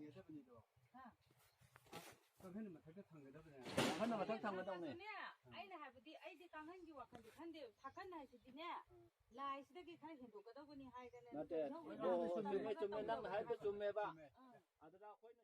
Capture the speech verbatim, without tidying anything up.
ꯊꯝꯒꯗꯕꯅꯤꯗꯣ꯫ ꯍꯥ꯫ ꯀꯥꯡꯈꯟ ꯃꯊꯛꯇ ꯊꯝꯒꯗꯕꯅꯦ꯫ ꯀꯥꯡꯈꯟ ꯃꯊꯛ ꯊꯝꯒꯗꯧꯅꯦ꯫ ꯑꯗꯨꯅꯦ, ꯑꯩꯅ ꯍꯥꯏꯕꯗꯤ ꯑꯩꯗꯤ ꯀꯥꯡꯈꯟꯒꯤ ꯋꯥꯈꯜꯗꯤ ꯈꯟꯗꯦ꯫ ꯁꯥꯀꯟ ꯍꯥꯏꯁꯤꯗꯤꯅꯦ, ꯂꯥꯏꯁꯤꯗꯒꯤ ꯈꯔ ꯍꯦꯟꯗꯣꯛꯀꯗꯧꯕꯅꯤ ꯍꯥꯏꯗꯅ ꯅꯠꯇꯦ, ꯏꯙꯧ ꯑꯣ, ꯑꯣ, ꯆꯨꯝꯃꯦ, ꯆꯨꯝꯃꯦ, ꯅꯪꯅ ꯍꯥꯏꯕ ꯆꯨꯝꯃꯦꯕ꯫ ꯑꯥ꯫ ꯑꯗꯨꯗ ꯑꯩꯈꯣꯏꯅ